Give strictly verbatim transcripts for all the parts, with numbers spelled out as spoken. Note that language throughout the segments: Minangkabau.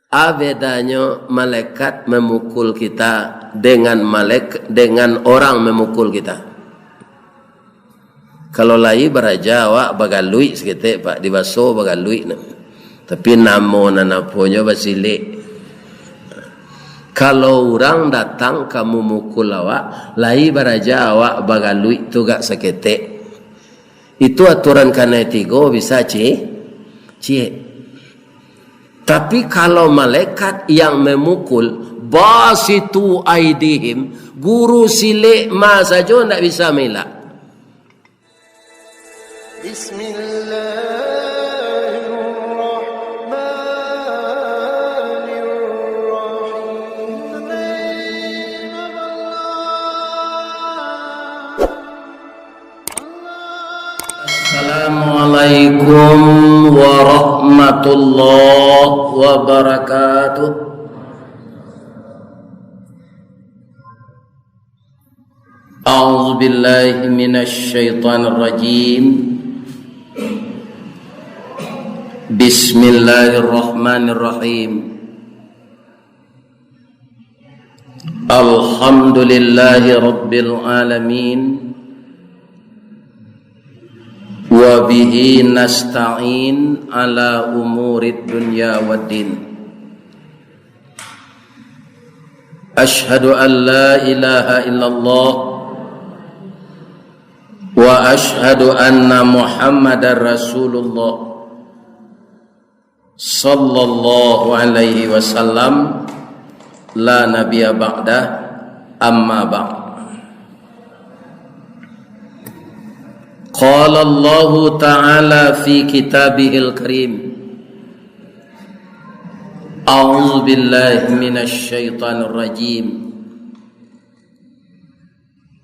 A bedanyo malaikat mamukul kita dengan malaik-, dengan orang mamukul kita? Kalau lai baraja awak bagaluik saketek, Pak, dibaso bagaluik nah. Tapi namo nan aponyo basilek. Kalau urang datang ka mamukul awak, lai baraja awak bagaluik tu gak saketek. Itu aturan kanai tigo bisa ci-, ciek. Tapi kalau malaikat yang mamukul, basitu aidihim, guru silek ma sajo ndak bisa mailak. Bismillahirrahmanirrahim. Assalamualaikum warahmatullahi wabarakatuh. A'udzubillahi minasyaitonirrajim. Bismillahirrahmanirrahim. Alhamdulillahi rabbil alamin. Wa bihi nasta'in ala umurid dunya waddin. Asyhadu an la ilaha illallah wa asyhadu anna Muhammadar Rasulullah. Sallallahu alaihi wasallam, la nabiyya ba'dah, amma ba'd. Qala Allahu ta'ala fi kitabihil karim, a'udzu billahi minasy syaithanir rajim.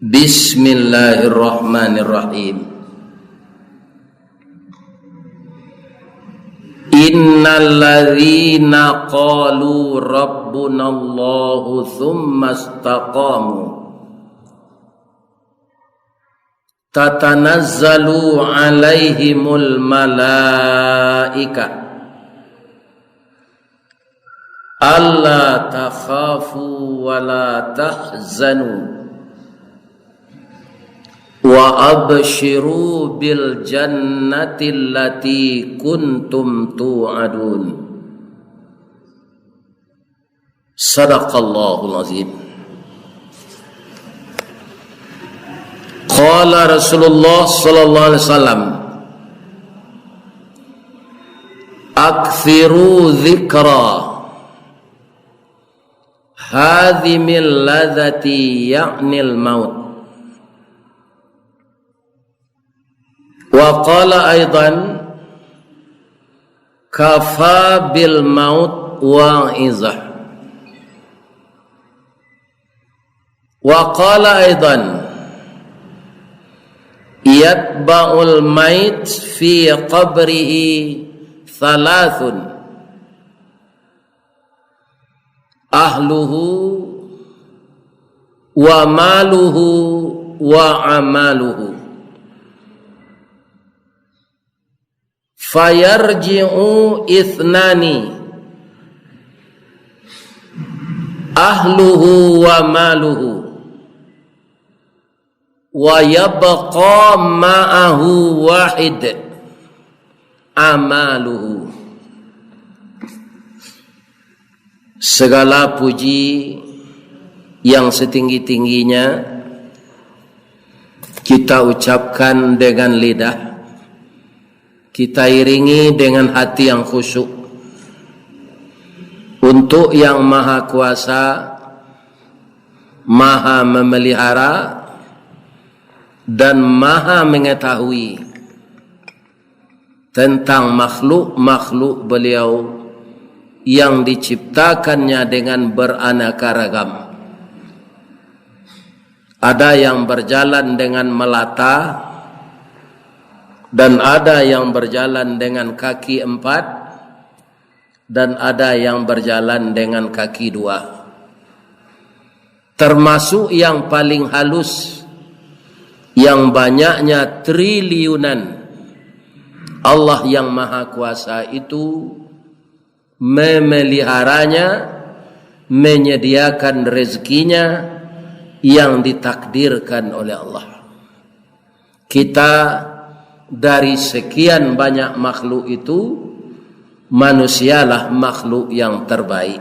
Bismillahirrahmanirrahim. Innal ladzina qalu rabbunallahu tsumma istaqamu tatanazzalu alaihimul malaikah alla takhafu wa la tahzanu wa absyiru bil jannati allati kuntum tu'adun. Sadaqallahul azim. Qala Rasulullah sallallahu alaihi wasallam, "Aktsiru dzikra hadzimil ladzati, ya'nil maut." Wa qala aidan, "Kafa bil maut wa'izah." Wa qala aidan, "Yatba'ul mait fi qabrihi thalathun." Ahluhu wa maluhu wa amaluhu. Fayarji'u ithnani, ahluhu wa maluhu, wa yabqa ma'ahu wahid, amaluhu. Segala puji yang setinggi-tingginya kita ucapkan dengan lidah, kita iringi dengan hati yang khusyuk untuk Yang Maha Kuasa, Maha Memelihara, dan Maha Mengetahui tentang makhluk-makhluk Beliau yang diciptakan-Nya dengan beraneka ragam. Ada yang berjalan dengan melata, dan ada yang berjalan dengan kaki empat, dan ada yang berjalan dengan kaki dua. Termasuk yang paling halus, yang banyaknya triliunan, Allah yang Maha Kuasa itu memeliharanya, menyediakan rezekinya yang ditakdirkan oleh Allah. Kita, dari sekian banyak makhluk itu, manusialah makhluk yang terbaik.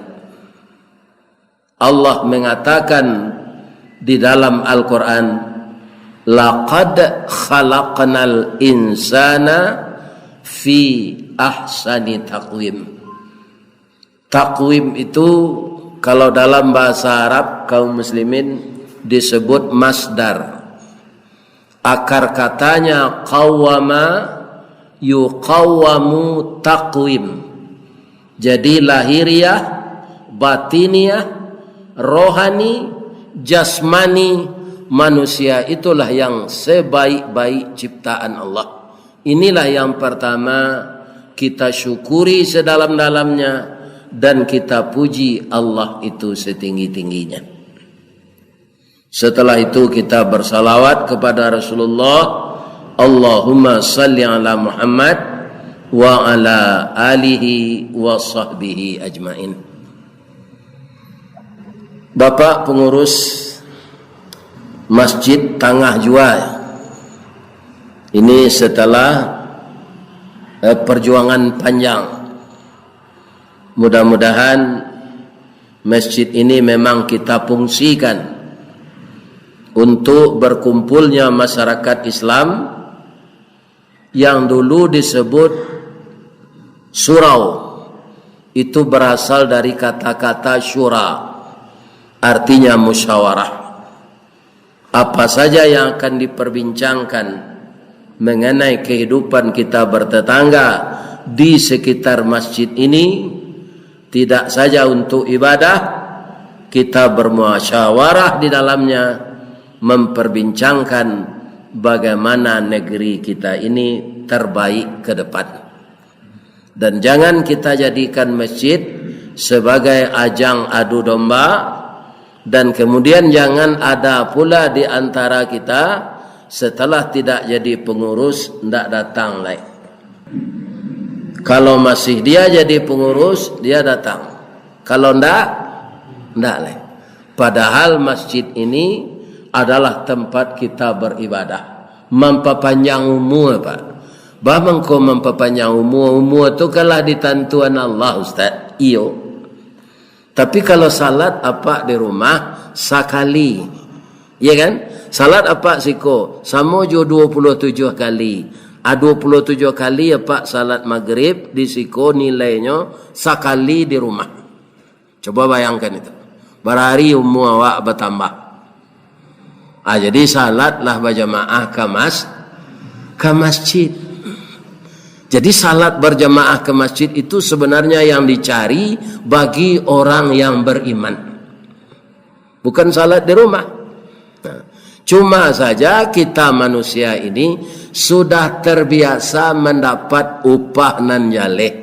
Allah mengatakan di dalam Al-Quran, "Laqad khalaqnal insana fi ahsani taqwim." Takwim itu, kalau dalam bahasa Arab, kaum muslimin, disebut masdar. Akar katanya qawwama, yuqawwamu taqwim. Jadi, lahiriah, batiniah, rohani, jasmani manusia itulah yang sebaik-baik ciptaan Allah. Inilah yang pertama, kita syukuri sedalam-dalamnya dan kita puji Allah itu setinggi-tingginya. Setelah itu, kita bersalawat kepada Rasulullah, Allahumma salli ala Muhammad wa ala alihi wa sahbihi ajmain. Bapak pengurus Masjid Tangah Jua, ini setelah, eh, perjuangan panjang. Mudah-mudahan masjid ini memang kita fungsikan untuk berkumpulnya masyarakat Islam yang dulu disebut surau. Itu berasal dari kata-kata syura, artinya musyawarah. Apa saja yang akan diperbincangkan mengenai kehidupan kita bertetangga di sekitar masjid ini, tidak saja untuk ibadah, kita bermusyawarah di dalamnya, memperbincangkan bagaimana negeri kita ini terbaik ke depan. Dan jangan kita jadikan masjid sebagai ajang adu domba, dan kemudian jangan ada pula di antara kita, setelah tidak jadi pengurus, ndak datang lai. Kalau masih dia jadi pengurus, dia datang. Kalau ndak, ndak lai. Padahal masjid ini adalah tempat kita beribadah, mampapanjang umua, Pak. Bah mangko mampapanjang umua, umua tu kan lah ditantuan Allah, Ustaz. Iyo. Tapi kalau salat apak di rumah sakali, iya kan? Salat apak siko samo jo dua puluh tujuh kali. A, dua puluh tujuh kali apak salat magrib di siko nilainyo sakali di rumah. Coba bayangkan itu. Barari umua awak batambah. Ah, jadi salatlah bajamaah ka mas-, ka masjid. Jadi salat berjamaah ke masjid itu sebenarnya yang dicari bagi orang yang beriman. Bukan salat di rumah. Nah, cuma saja kita manusia ini sudah terbiasa mendapat upah nan jaleh.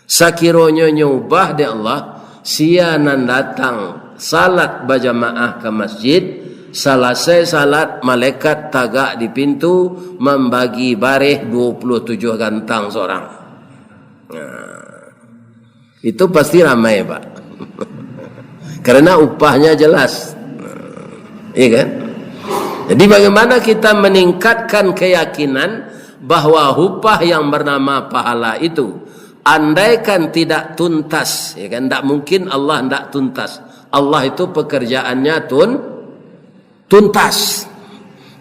Sakironyo nyo ubah dek Allah, sia nan datang salat bajamaah ka masjid, salasai salat, malaikat tagak di pintu, mambagi bareh dua puluh tujuh gantang sorang. Nah, itu pasti ramai, Pak. Karena upahnya jelas. Iya kan? Jadi, bagaimana kita meningkatkan keyakinan bahwa upah yang bernama pahala itu, andaikan tidak tuntas, ya kan, ndak mungkin Allah ndak tuntas. Allah itu pekerjaannya tun-, tuntas.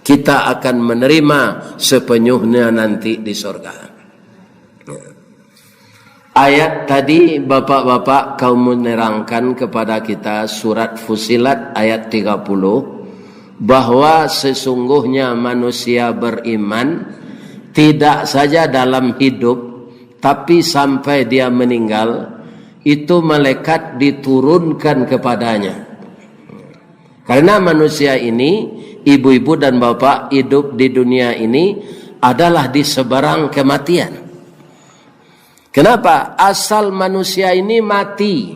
Kita akan menerima sepenuhnya nanti di sorga. Ayat tadi, bapak-bapak, kaum menerangkan kepada kita surat Fusilat ayat tiga puluh, bahwa sesungguhnya manusia beriman tidak saja dalam hidup, tapi sampai dia meninggal, itu malaikat diturunkan kepadanya. Karena manusia ini, ibu-ibu dan bapak, hidup di dunia ini adalah di seberang kematian. Kenapa? Asal manusia ini mati.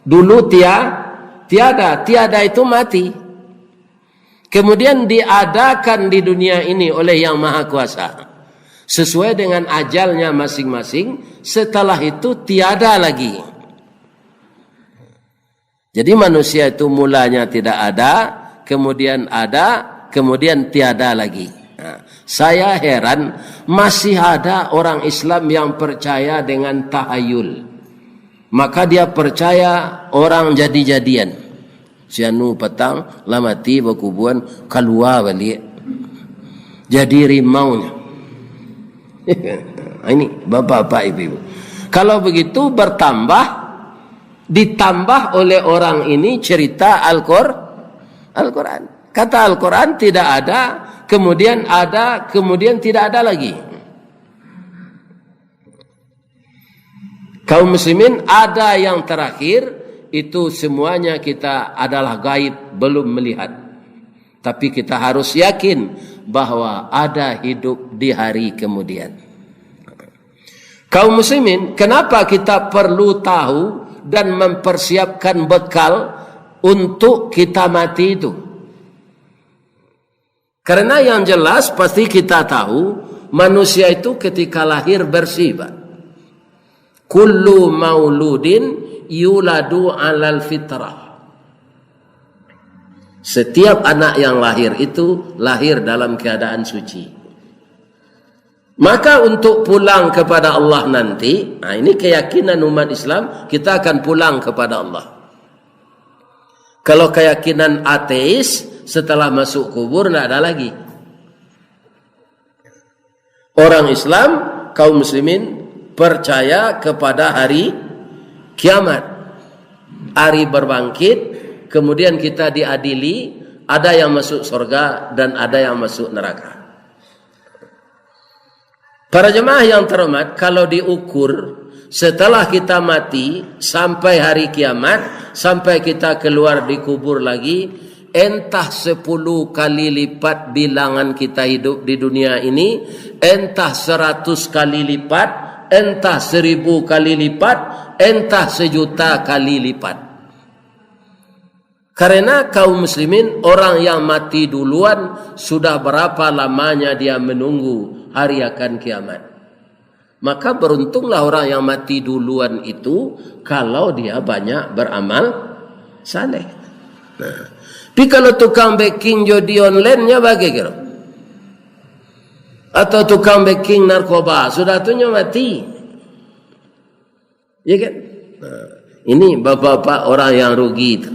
Dulu tia-, tiada, tiada itu mati. Kemudian diadakan di dunia ini oleh Yang Maha Kuasa. sesuai dengan ajalnya masing-masing, setelah itu tiada lagi. Jadi manusia itu mulanya tidak ada, kemudian ada, kemudian tiada lagi. Nah, saya heran, masih ada orang Islam yang percaya dengan tahayul. Maka dia percaya orang jadi-jadian. Si anu patang, lah mati, bakubuan, kalua baliak. Jadi rimaunyo. Ini, bapak-bapak, ibu-ibu. Kalau begitu, bertambah, ditambah oleh orang ini cerita Al-Qur-, Al-Quran. Kata Al-Quran tidak ada, kemudian ada, kemudian tidak ada lagi. Kaum muslimin, ada yang terakhir, itu semuanya kita adalah gaib, belum melihat. Tapi kita harus yakin bahwa ada hidup di hari kemudian. Kaum muslimin, kenapa kita perlu tahu dan mempersiapkan bekal untuk kita mati itu? Karena yang jelas pasti kita tahu, manusia itu ketika lahir bersih, Pak. Kullu mauludin yuladu alal fitrah. Setiap anak yang lahir itu lahir dalam keadaan suci. Maka untuk pulang kepada Allah nanti, nah, ini keyakinan umat Islam, kita akan pulang kepada Allah. Kalau keyakinan ateis, setelah masuk kubur, ndak ada lagi. Orang Islam, kaum muslimin, percaya kepada hari kiamat. Hari berbangkit, kemudian kita diadili, ada yang masuk surga dan ada yang masuk neraka. Para jemaah yang terhormat, kalau diukur, setelah kita mati, sampai hari kiamat, sampai kita keluar di kubur lagi, entah sepuluh kali lipat bilangan kita hidup di dunia ini, entah seratus kali lipat, entah seribu kali lipat, entah sejuta kali lipat. Karena kaum muslimin, orang yang mati duluan, sudah berapa lamanya dia menunggu hari akan kiamat. Maka beruntunglah orang yang mati duluan itu, kalau dia banyak beramal saleh. Nah, tapi kalau tukang beking judi online-nya bagai kiro? Atau tukang beking narkoba, sudah tu nyo mati. Ya kan? Nah, ini bapak-bapak orang yang rugi itu.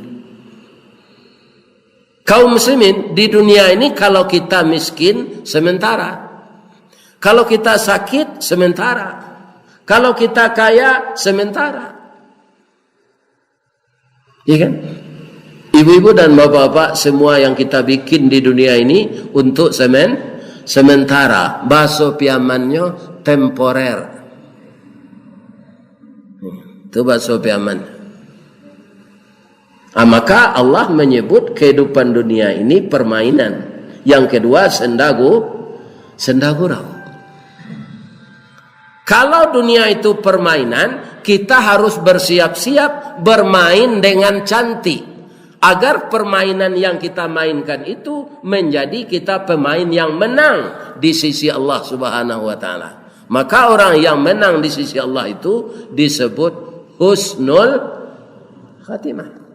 Kaum muslimin, di dunia ini kalau kita miskin sementara. Kalau kita sakit sementara. Kalau kita kaya sementara. Iya kan? Ibu-ibu dan bapak-bapak, semua yang kita bikin di dunia ini untuk semen-, sementara. Bahaso Piamannyo temporer. Itu bahaso Piaman. Ah, maka Allah menyebut kehidupan dunia ini permainan. Yang kedua, sendagu-, sendagurau. Kalau dunia itu permainan, kita harus bersiap-siap bermain dengan cantik, agar permainan yang kita mainkan itu menjadi kita pemain yang menang di sisi Allah Subhanahu wa Ta'ala. Maka orang yang menang di sisi Allah itu disebut husnul khatimah.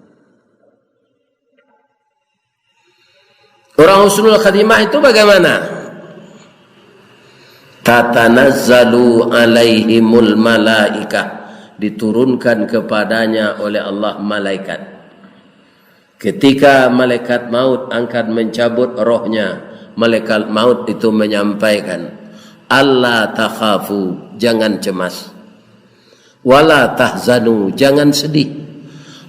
Orang husnul khatimah itu bagaimana? Tatanazzalu alaihimul malaikah, diturunkan kepadanya oleh Allah malaikat. Ketika malaikat maut akan mencabut rohnya, malaikat maut itu menyampaikan, "Alla takhafu, jangan cemas. Wala tahzanu, jangan sedih.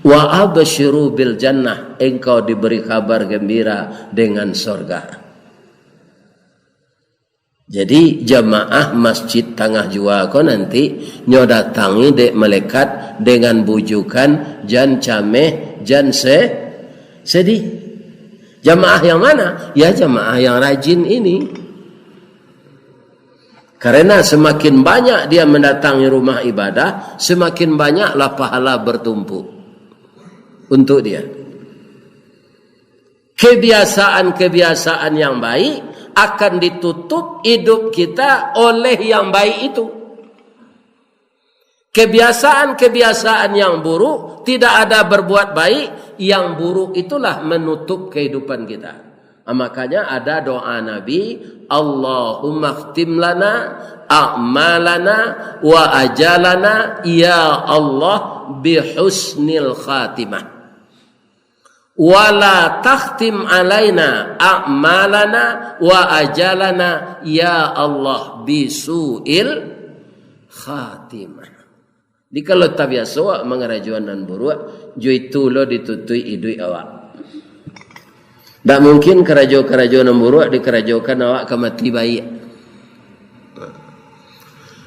Wa absyiru bil jannah, engkau diberi kabar gembira dengan sorga." Jadi, jamaah Masjid Tangah Jua ko nanti nyo datangi dek malaikat dengan bujukan, "Jan cameh, jan se-, sedih." Jamaah yang mana? Ya, jamaah yang rajin ini. Karena semakin banyak dia mendatangi rumah ibadah, semakin banyaklah pahala bertumpuk untuk dia. Kebiasaan-kebiasaan yang baik Akan ditutup hidup kita oleh yang baik itu. Kebiasaan-kebiasaan yang buruk, tidak ada berbuat baik, yang buruk itulah menutup kehidupan kita. Ah, makanya ada doa Nabi, "Allahumma khtim lana a'malana wa ajalana, ya Allah, bi husnil khatimah. Wala takhtim alaina a'malana wa ajalana, ya Allah, bisu'il khatimah." Jadi, kalau tabiaso awak mangarajoan nan buruak, jo itu lo ditutuik iduik awak. Ndak mungkin karajo-karajo nan buruak dikarajokan awak ka mati baiak.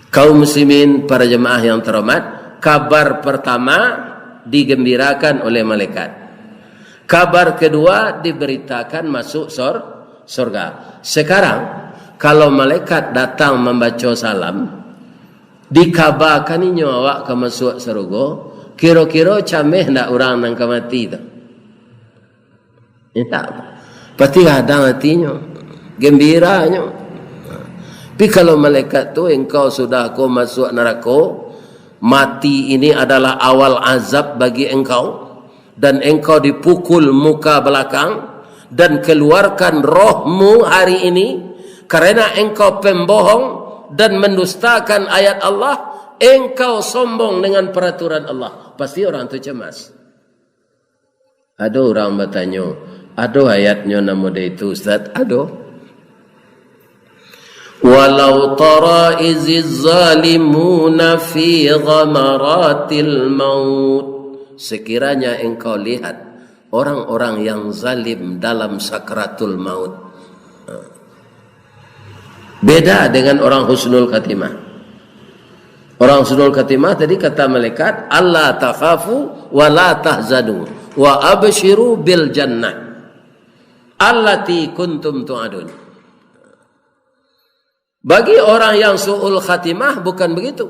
Kaum muslimin, para jemaah yang terhormat, kabar pertama digembirakan oleh malaikat. Kabar kedua diberitakan masuk sor-, sorga. Sekarang, kalau malaikat datang mambaco salam, dikabakan inyo awak ka masuak sarugo, kiro-kiro cameh ndak urang nan ka mati tu? Indak. Pasti gadang atinyo, gembiranyo. Tapi kalau malaikat tu, "Engkau sudah ko masuak narako, mati ini adalah awal azab bagi engkau, dan engkau dipukul muka belakang, dan keluarkan rohmu hari ini, karena engkau pembohong dan mendustakan ayat Allah, engkau sombong dengan peraturan Allah." Pasti orang tu cemas. Ado urang batanyo, "Ado ayatnyo nan mode itu, Ustaz?" Ado. "Walau tara iziz zalimuna fi ghamaratil maut." Sekiranya engkau lihat orang-orang yang zalim dalam sakratul maut. Beda dengan orang husnul khatimah. Orang husnul khatimah tadi kata malaikat, "Alla takhafu wa la tahzanu wa absyiru bil jannah allati kuntum tu'adun." Bagi orang yang su'ul khatimah bukan begitu.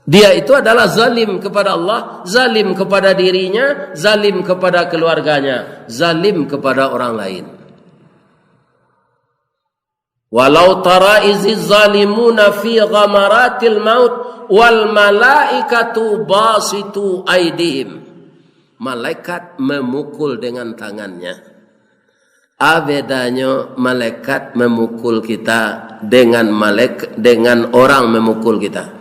Dia itu adalah zalim kepada Allah, zalim kepada dirinya, zalim kepada keluarganya, zalim kepada orang lain. "Walau tara iziz zalimuna fi ghamaratil maut wal malaikatu basitu aidihim." Malaikat memukul dengan tangannya. A bedanyo malaikat memukul kita dengan malaik-, dengan orang memukul kita?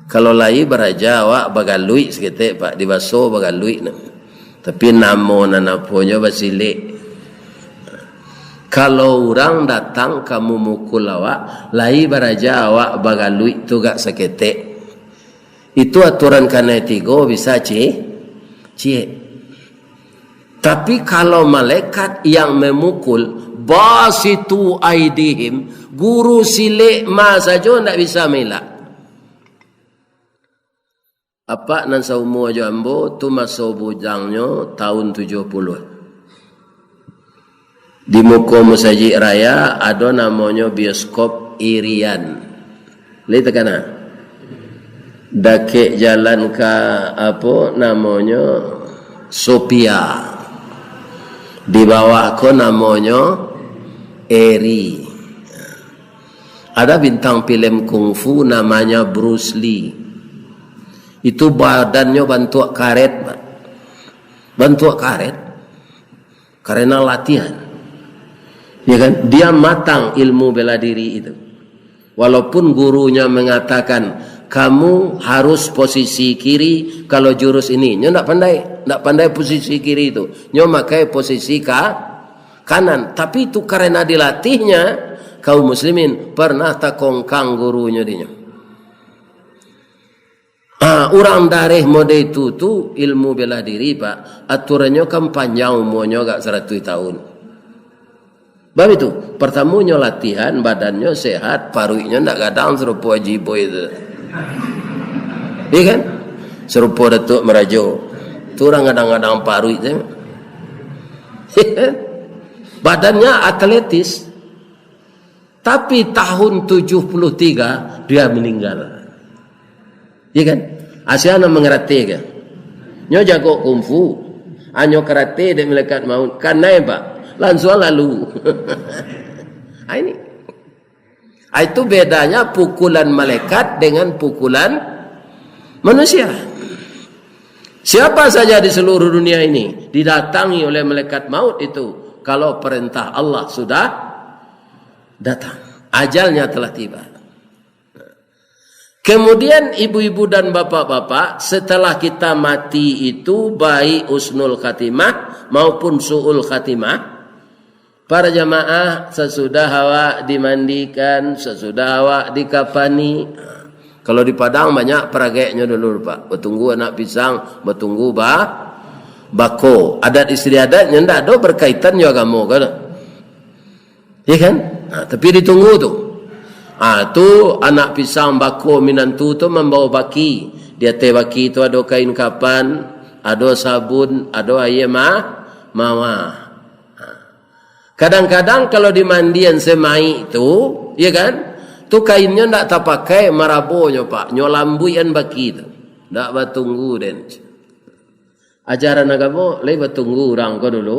Kalau lai baraja awak bagaluik saketek, Pak, dibaso bagaluik no. Tapi namo nan aponyo basilek. Kalau urang datang ka mamukul awak, lai baraja awak bagaluik tu gak saketek. Itu aturan kanai tigo bisa ci-, ciek. Tapi kalau malaikat yang memukul, basitu aidihim, guru silek ma sajo ndak bisa mailak. Apak nan saumua jo ambo tu maso bujangnyo tahun tujuah puluah. Di muko Masajik Raya ado namonyo bioskop Irian. Lai takana? Dakek jalan ka, apo namonyo, Sophia. Di bawah ko namonyo Eri. Ada bintang film kungfu namanya Bruce Lee. Itu badannyo bantuak karet, Pak. Bantuak karet. Karena latihan. Ya kan? Dia matang ilmu bela diri itu. Walaupun gurunya mengatakan, "Kamu harus posisi kiri kalau jurus ini." Nyo ndak pandai, ndak pandai posisi kiri itu. Nyo makai posisi ka-, kanan. Tapi itu karena dilatihnya, kaum muslimin, pernah takongkang gurunyo dinyo. Ah, urang dareh mode itu tu ilmu bela diri, Pak. Aturannyo kan panjang umuanyo agak saratuih tahun. Bab itu, partamonyo latihan, badannyo sehat, paruiknyo ndak gadang sarupo Haji Boy tu. Iya kan? Sarupo Datuk Marajo. Tu urang gadang-gadang paruik tu. Badannya atletis. Tapi tahun tujuh puluh tiga, dia meninggal. Iya kan? Asia nan mangarati ka? Nyo jago kungfu. Anyo karate dek malaikat maut. Kanai, Pak. Lansuang lalu. Ah, ini. Ah, itu bedanya pukulan malaikat dengan pukulan manusia. Siapa saja di seluruh dunia ini didatangi oleh malaikat maut itu, kalau perintah Allah sudah datang, ajalnya telah tiba. Kemudian ibu-ibu dan bapak-bapak, setelah kita mati itu, baik husnul khatimah maupun su'ul khatimah, para jamaah, sasudah awak dimandikan, sasudah awak dikapani, kalau di Padang banyak parageknyo dulu, Pak. Batunggu anak pisang, batunggu ba-, bako. Adat istiadatnyo ndak ado berkaitan jo agamo, kan? Iya kan? Ha, tapi ditunggu tu. Ha, tu anak pisang, bako, minantu tu mambawa baki. Di ateh baki tu ado kain kapan, ado sabun, ado aia ma-, mawar. Ha. Kadang-kadang kalau dimandian se mayik tu, iya kan? Tu kainnyo ndak tapakai marabonyo, Pak. Nyo lambuikan baki tu. Ndak batunggu den. Ajaran agamo lai batunggu urang ko dulu?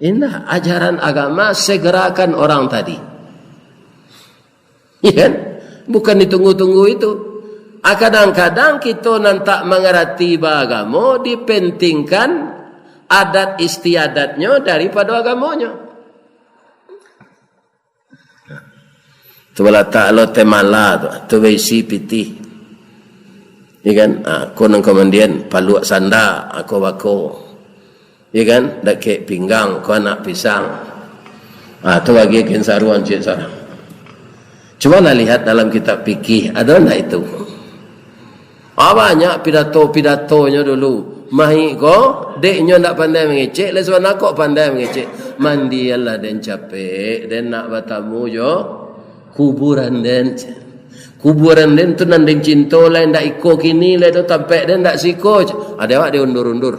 Indak, ajaran agama segerakan orang tadi. Iya kan? Bukan ditunggu-tunggu itu. Ah, kadang-kadang kito nan tak mangarati baagamo, dipentingkan adat istiadatnyo daripado agamonyo. Tu balatak lo teh mala tu, tu baisi pitih. Iya kan? Ah, ko nan kamandian, paluak sanda, ah, ko bako. Iya kan? Dakek pinggang, ko anak pisang. Ah, tu bagi kin saruang cik sarang. Cubolah lihat dalam kitab fikih, ado ndak itu? Ah, banyak pidato-pidatonyo dulu. Mayik ko, dek nyo ndak pandai mangecek, lai sabana kok pandai mangecek. Mandianlah den capek, den nak batamu jo kuburan den. Kuburan den tu nan den cinto lai, ndak iko kini lai tu, tampek den ndak siko. Ado awak diundur-undur.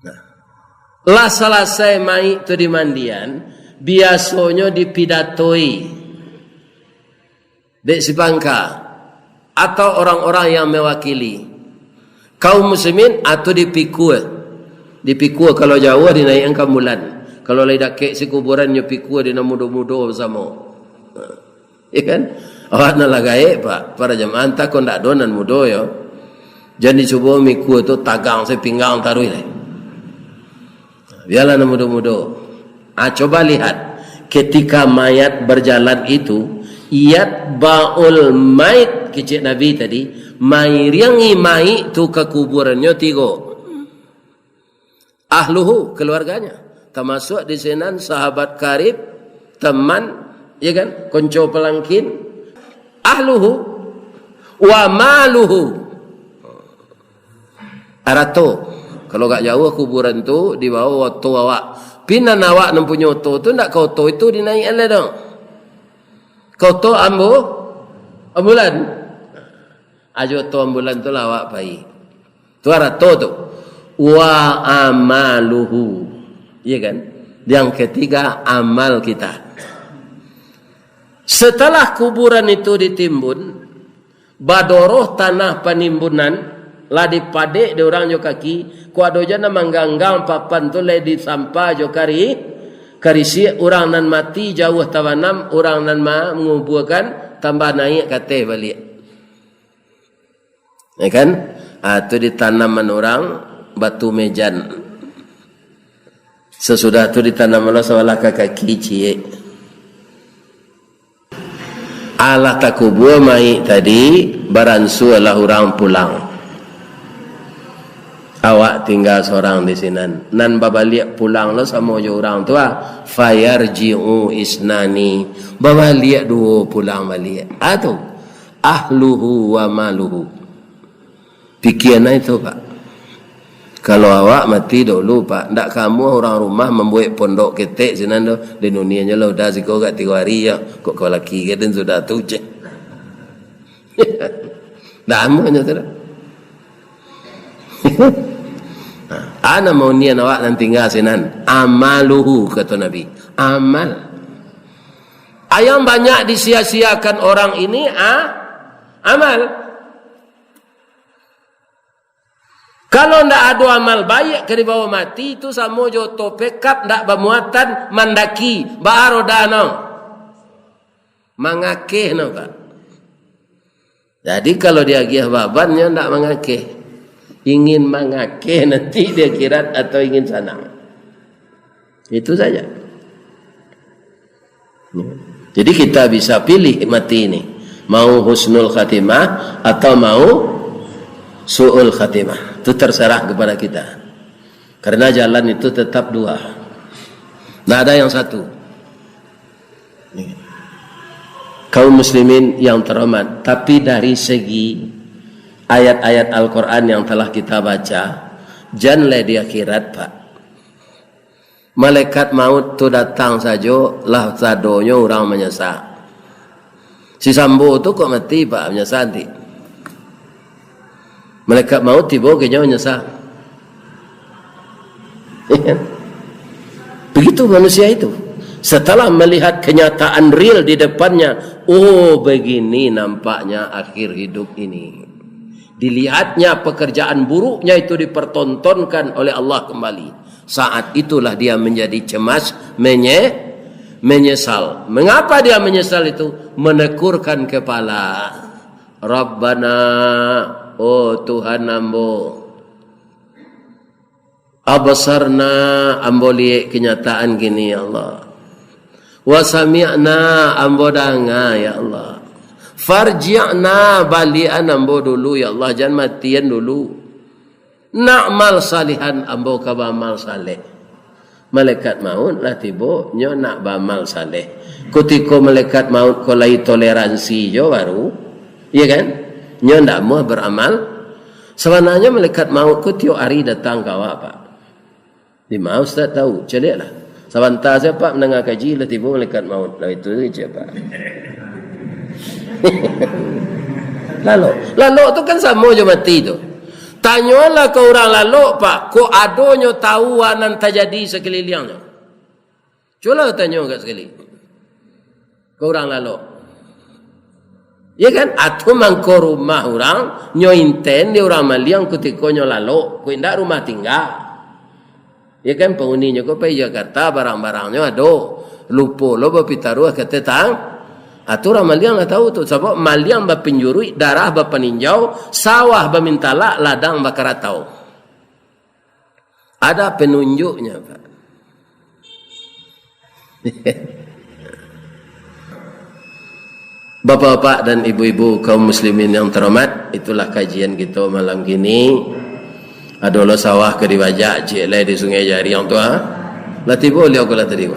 Nah. Lah salasai mayik tu dimandian, biasonyo dipidatoi dek si pangka, atau orang-orang yang mewakili kaum muslimin, atau dipikul. Dipikul, kalau jauah, dinaiakan ka ambulan. Kalau lai dakek si kuburan, nyo pikul di nan mudo-mudo basamo. Ya kan? Awak nan lah gaek, Pak, para jamaah, antah ko ndak ado nan mudo, yo. Jan dicubo mikul tu tagang se pinggang taruih lai. Bialah nan mudo-mudo. Ah, coba lihat, ketika mayat berjalan itu, yatba'ul mait, kecek Nabi tadi, mairingi mayik tu ka kuburannyo tigo. Ahluhu, keluarganya. Tamasuak di sinan sahabat karib, teman, ya kan, konco palangkin. Ahluhu, wa maluhu. Arato. Kalau agak jauah kuburan tu, dibawa oto awak. Pinan awak nan punyo oto tu, ndak ka oto itu dinaiakan lai doh. Ka oto ambu-, ambulan. Ajo oto ambulan tu lah awak pai. Tu arato tu. Wa amaluhu. Iya kan? Yang ketiga, amal kita. Setelah kuburan itu ditimbun, badoroh tanah panimbunan, lah dipadek dek urang jo kaki, kok ado juo nan mangganggang papan tu, lai disampa jo kari-, karisiak, urang nan mati jauah tabanam, urang nan mangubuakan tambah naiak ka ateh baliak. Ya kan? Ah, tu ditanaman urang batu mejan. Sasudah tu ditanam lo sabalah ka kaki ciek. Alah takubua mayik tadi, baransualah urang pulang. Awak tingga sorang di sinan. Nan babaliak pulang lo samo jo urang tu, ah. Fayarji'u isnani. Babaliak duo pulang baliak. Ah, tu. Ahluhu wa maluhu. Pikian ai tu, Pak. Kalau awak mati dulu, Pak, ndak kamu urang rumah mambuek pondok ketek sinan tu, di dunia nyo lah udah siko agak tigo hari yo. Kok kau laki ke den sudah tu, ceh. Ndak amuah nyo tu dah. Ana mau nian awak nan tingga sinan. Amaluhu, kato Nabi. Amal. Yang banyak disia-siakan orang ini, ah, amal. Kalau ndak ado amal baiak ka dibawo mati, itu samo jo oto pekap ndak bamuatan mandaki, baa roda no. Mangakeh no, Pak. Jadi, kalau diagiah baban, nyo ndak mangakeh. Ingin mangakeh nanti di akhirat atau ingin sanang. Itu saja. Jadi, kita bisa pilih mati ini. Mau husnul khatimah atau mau su'ul khatimah. Itu terserah kepada kita. Karena jalan itu tetap dua. Nggak ada yang satu. Kaum muslimin yang terhormat, tapi dari segi ayat-ayat Al-Quran yang telah kita baca, jan lai di akhirat, Pak. Malaikat maut tu datang sajo, lah sadonyo urang manyasa. Si Sambo tu kok mati, Pak, manyasa nanti. Malaikat maut tibo ka inyo manyasa. Begitu manusia itu. Setelah melihat kenyataan real di depannya, oh, begini nampaknya akhir hidup ini. Dilihatnya pekerjaan buruknya itu dipertontonkan oleh Allah kembali. Saat itulah dia menjadi cemas, menye-, menyesal. Mengapa dia menyesal itu? Menekurkan kepala. Rabbana, oh Tuhan ambo, absarna, ambo liek kenyataan kini, ya Allah. Wa sami'na, ambo danga, ya Allah. Farji'na, baliakan ambo dulu, ya Allah, jan matian dulu. Na'mal salihan, ambo ka baamal saleh. Malaikat maut lah tibo, nyo nak baamal saleh. Kutiko malaikat maut ko lai toleransi jo baru, iya kan? Nyo ndak amuah baramal. Sabananyo malaikat maut ko tiok ari datang ka awak, Pak. Di ma Ustaz tahu? Caliaklah. Sabanta sajo, Pak, mandanga kaji, lah tibo malaikat maut. Lah itu sajo, Pak. Lalok. Lalok tu kan samo jo mati tu. Tanyolah ka urang lalok, Pak, kok adonyo tahu a nan tajadi sakaliliangnyo. Cubolah tanyo agak sakali. Ka urang lalok. Ya kan? Atau mangko rumah urang, nyo inten di urang maliang kutiko nyo lalok, kok indak rumah tingga. Ya kan, panguninyo ko pai Jakarta, barang-barangnyo ado. Lupo lo bapitaruah ka tetang-, atau urang maliang lah tahu tu. Sabab maliang bapinjuruik, darah bapaninjau, sawah bamintalak, ladang bakaratau. Ada penunjuknya, Pak. Bapak-bapak dan ibu-ibu kaum muslimin yang terhormat, itulah kajian kita malam kini. Ado lo sawah ka dibajak, ciek lai di Sungai Jariang tu, ha? Lah tibo liau ko lah tadi ko.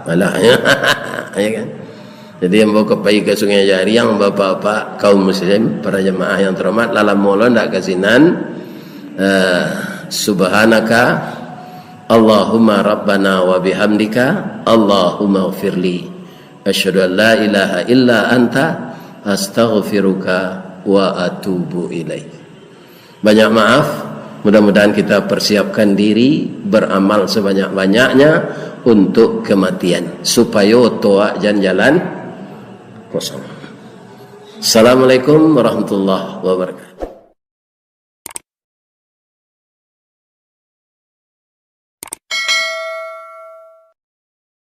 Alah, ya. Ya kan? Jadi, ambo ka pai ka Sungai Jariang, bapak-bapak, kaum muslim, para jamaah yang terhormat, lah lamo lo ndak ka sinan. Eh, subhanaka Allahumma rabbana wa bihamdika, Allahumma gfirli. Asyhadu an la ilaha illa anta, astaghfiruka wa atubu ilaik. Banyak maaf, mudah-mudahan kita persiapkan diri, beramal sebanyak-banyaknya untuk kematian, supayo oto awak jan jalan kosong. Assalamualaikum warahmatullahi wabarakatuh.